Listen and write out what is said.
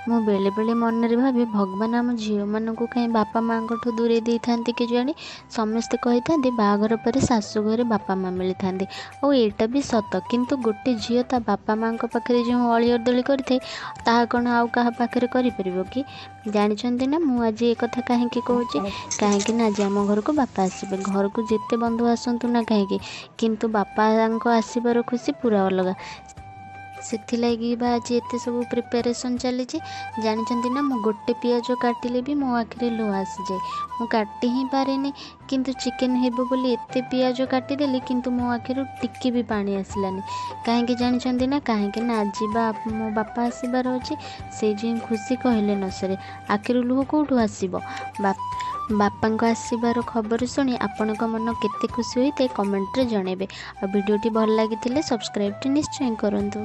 ମୁଁ ବେଳେବେଳେ ମନରେ ଭାବେ, ଭଗବାନ ଆମ ଝିଅମାନଙ୍କୁ କାହିଁ ବାପା ମାଆଙ୍କଠୁ ଦୂରେଇ ଦେଇଥାନ୍ତି କେଜାଣି? ସମସ୍ତେ କହିଥାନ୍ତି ବାହାଘର ପରେ ଶାଶୁ ଘରେ ବାପା ମାଆ ମିଳିଥାନ୍ତି, ଆଉ ଏଇଟା ବି ସତ। କିନ୍ତୁ ଗୋଟେ ଝିଅ ତା ବାପା ମାଆଙ୍କ ପାଖରେ ଯେଉଁ ଅଳି ଅର୍ଦ୍ଦଳି କରିଥାଏ, ତାହା କ'ଣ ଆଉ କାହା ପାଖରେ କରିପାରିବ କି? ଜାଣିଛନ୍ତି ନା ମୁଁ ଆଜି ଏ କଥା କାହିଁକି କହୁଛି? କାହିଁକି ନା ଆଜି ଆମ ଘରକୁ ବାପା ଆସିବେ। ଘରକୁ ଯେତେ ବନ୍ଧୁ ଆସନ୍ତୁ ନା କାହିଁକି, କିନ୍ତୁ ବାପାଙ୍କ ଆସିବାର ଖୁସି ପୁରା ଅଲଗା। ସେଥିଲାଗି ବା ଆଜି ଏତେ ସବୁ ପ୍ରିପାରେସନ୍ ଚାଲିଛି। ଜାଣିଛନ୍ତି ନା, ମୁଁ ଗୋଟେ ପିଆଜ କାଟିଲେ ବି ମୋ ଆଖିରେ ଲୁହ ଆସିଯାଏ, ମୁଁ କାଟି ହିଁ ପାରେନି। କିନ୍ତୁ ଚିକେନ୍ ହେବ ବୋଲି ଏତେ ପିଆଜ କାଟିଦେଲି, କିନ୍ତୁ ମୋ ଆଖିରୁ ଟିକେ ବି ପାଣି ଆସିଲାନି। କାହିଁକି ଜାଣିଛନ୍ତି ନା? କାହିଁକି ନା ଆଜି ବା ମୋ ବାପା ଆସିବାର ଅଛି। ସେଇ ଯେଉଁ ଖୁସି କହିଲେ ନ ସରେ, ଆଖିରୁ ଲୁହ କେଉଁଠୁ ଆସିବ? ବାପାଙ୍କ ଆସିବାର ଖବର ଶୁଣି ଆପଣଙ୍କ ମନ କେତେ ଖୁସି ହୋଇଥାଏ, କମେଣ୍ଟରେ ଜଣାଇବେ। ଆଉ ଭିଡ଼ିଓଟି ଭଲ ଲାଗିଥିଲେ ସବସ୍କ୍ରାଇବ୍ଟି ନିଶ୍ଚୟ କରନ୍ତୁ।